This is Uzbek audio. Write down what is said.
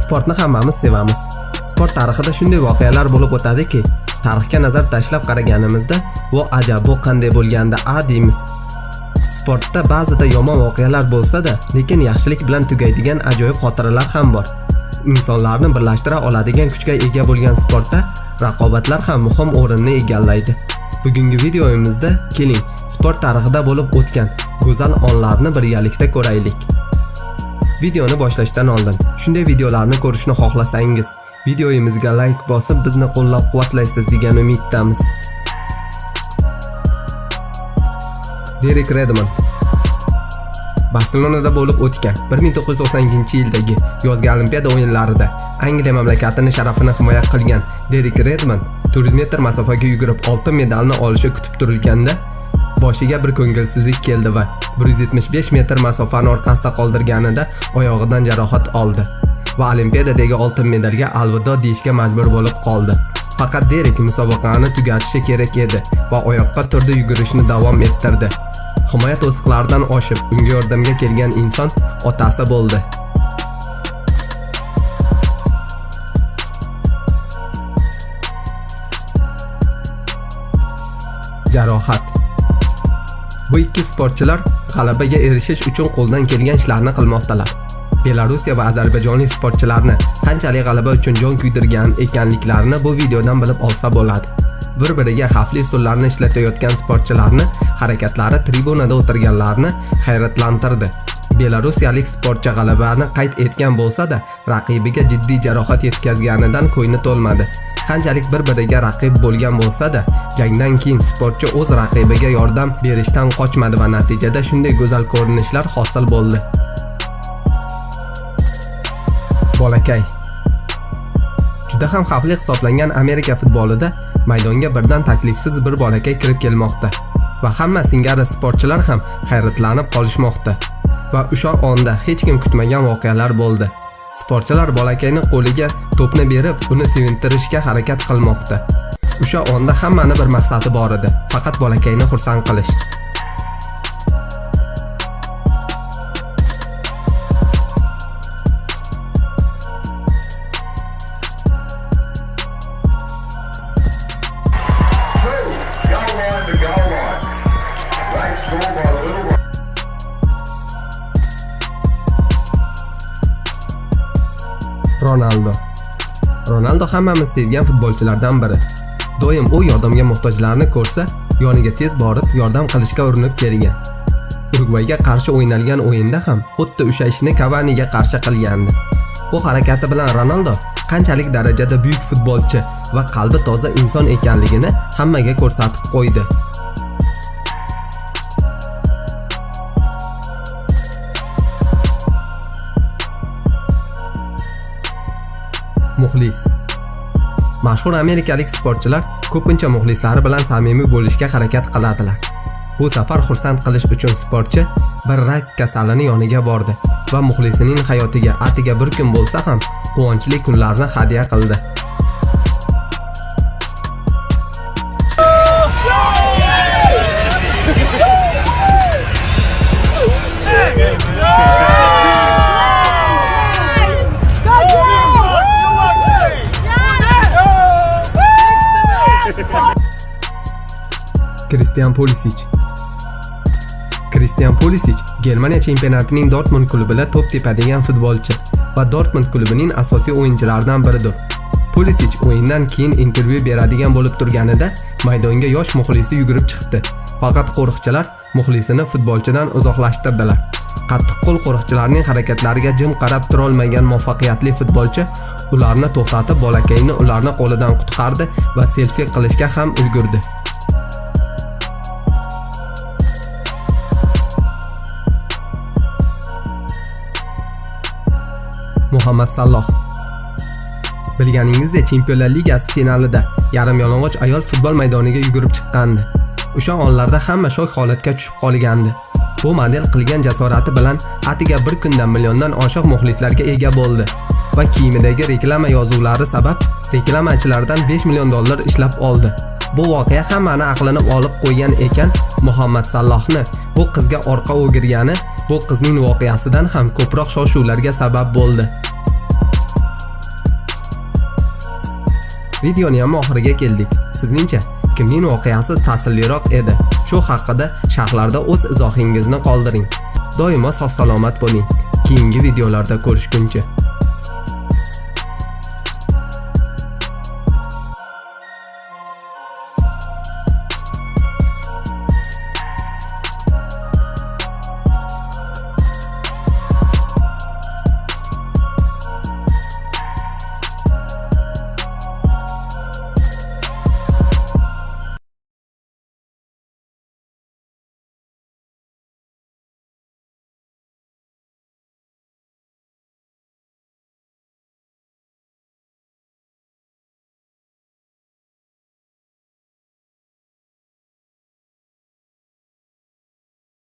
Sportni hammamiz sevamiz. Sport tarixida shunday voqealar bo'lib o'tadiki, tarixga nazar tashlab qaraganimizda, "Vo ajab, bu qanday bo'lganda a" deymiz. Sportda ba'zida yomon voqealar bo'lsa-da, lekin yaxshilik bilan tugaydigan ajoyib xotiralar ham bor. Insonlarni birlashtira oladigan kuchga ega bo'lgan sportda raqobatlar ham muhim o'rinni egallaydi. Bugungi videomizda keling, sport tarixida bo'lib o'tgan go'zal onlarni birgalikda ko'raylik. Videoni boshlashdan oldin shunday videolarni ko'rishni xohlasangiz, videoyimizga like bosib bizni qo'llab-quvvatlaysiz degan umiddamiz. Derek Redmond. Barselonada bo'lib o'tgan 1992-yildagi yozgi Olimpiada o'yinlarida Angliya mamlakatini sharafini himoya qilgan Derek Redmond 400 metr masofaga yugurib oltin medalni olishi kutib turilganda boshiga bir ko'ngilsizlik keldi va 175 metr masofani orqasida qoldirganida oyog'idan jarohat oldi va Olimpiadadagi oltin medalga alvido deyishga majbur bo'lib qoldi. Faqat Derek musobaqani tugatishi kerak edi va oyoqqa turdi, yugurishni davom ettirdi. Himoya to'siqlaridan oshib, unga yordamga kelgan inson otasi bo'ldi. Jarohat. Bu ikki sportchilar g'alabaga erishish uchun qo'ldan kelgan ishlarni qilmoqdalar. Belorussiya va Ozarbayjonlik sportchilarni qanchalik g'alaba uchun jon kuydirgan ekanliklarini bu videodan bilib olsa bo'ladi. Bir-biriga xavfli usullarni ishlatayotgan sportchilarni harakatlari tribunada o'tirganlarni hayratlantirdi. Belarusiyalik sportchi g'alabani qayd etgan bo'lsa-da, raqibiga jiddiy jarohat yetkazganidan ko'ngli to'lmadi. Qanchalik bir-biriga raqib bo'lgan bo'lsa-da, jangdan keyin sportchi o'z raqibiga yordam berishdan qochmadi va natijada shunday go'zal ko'rinishlar hosil bo'ldi. Bolakay. Juda ham xavfli hisoblangan Amerika futbolida maydonga birdan taklifsiz bir bolakay kirib kelmoqda va hamma singari sportchilar ham hayratlanib qolishmoqda. Va o'sha onda hech kim kutmagan voqealar bo'ldi. Sportchilar bolakayni qo'liga to'pni berib, uni sevintirishga harakat qilmoqda. O'sha onda hammani bir maqsadi bor edi, faqat bolakayni xursand qilish. Goal line to goal line. Great score by the little one. Ronaldo. Ronaldo hammamiz sevgan futbolchilardan biri. Doim u yordamga muhtojlarni ko'rsa, yoniga tez borib yordam qilishga urinib kelgan. Urugvayga qarshi o'ynalgan o'yinda ham xuddi o'sha ishni Cavaniga qarshi qilgandi. Bu harakati bilan Ronaldo qanchalik darajada buyuk futbolchi va qalbi toza inson ekanligini hammaga ko'rsatib qo'ydi. Muxlis. Mashhur amerikalik sportchilar ko'pincha muxlislari bilan samimiy bo'lishga harakat qiladilar. Bu safar xursand qilish uchun sportchi bir rak kasalini yoniga bordi va muxlisining hayotiga atiga bir kun bo'lsa ham quvonchli kunlarni hadya qildi. Kristian Pulisic. Kristian Pulisic Germaniya chempionatining Dortmund klubida to'p tepadigan futbolchi va Dortmund klubining asosiy o'yinchilaridan biridir. Pulisic o'yindan keyin intervyu beradigan bo'lib turganida maydonga yosh muxlisi yugurib chiqdi. Faqat qo'riqchilar muxlisini futbolchidan uzoqlashtirdilar. Qattiqqo'l qo'riqchilarning harakatlariga jim qarab turolmagan muvaffaqiyatli futbolchi ularni to'xtatib, bolakayni ularni qo'lidan qutqardi va selfi qilishga ham ulgurdi. Muhammad Saloh. Bilganingizdek, Chempionlar Ligasi finalida yarim yalang'och ayol futbol maydoniga yugurib chiqqandi. O'sha onlarda hamma shok holatga tushib qolgandi. Bu model qilgan jasorati bilan atiga bir kunda milliondan oshiq muxlislarga ega bo'ldi va kiyimidagi reklama yozuvlari sabab reklamachilardan 5 million dollar ishlab oldi. Bu voqea hammani aqlini olib qo'ygan ekan. Muhammad Salohni bu qizga orqa o'girgani bu qizning voqeasidan ham ko'proq shov-shuvlarga sabab bo'ldi. Videoni ham oxiriga keldik. Sizningcha, kimning voqeasi ta'sirliroq edi? Shu haqida sharhlarda o'z izohingizni qoldiring. Doimo sog' salomat bo'ling. Keyingi videolarda ko'rishguncha.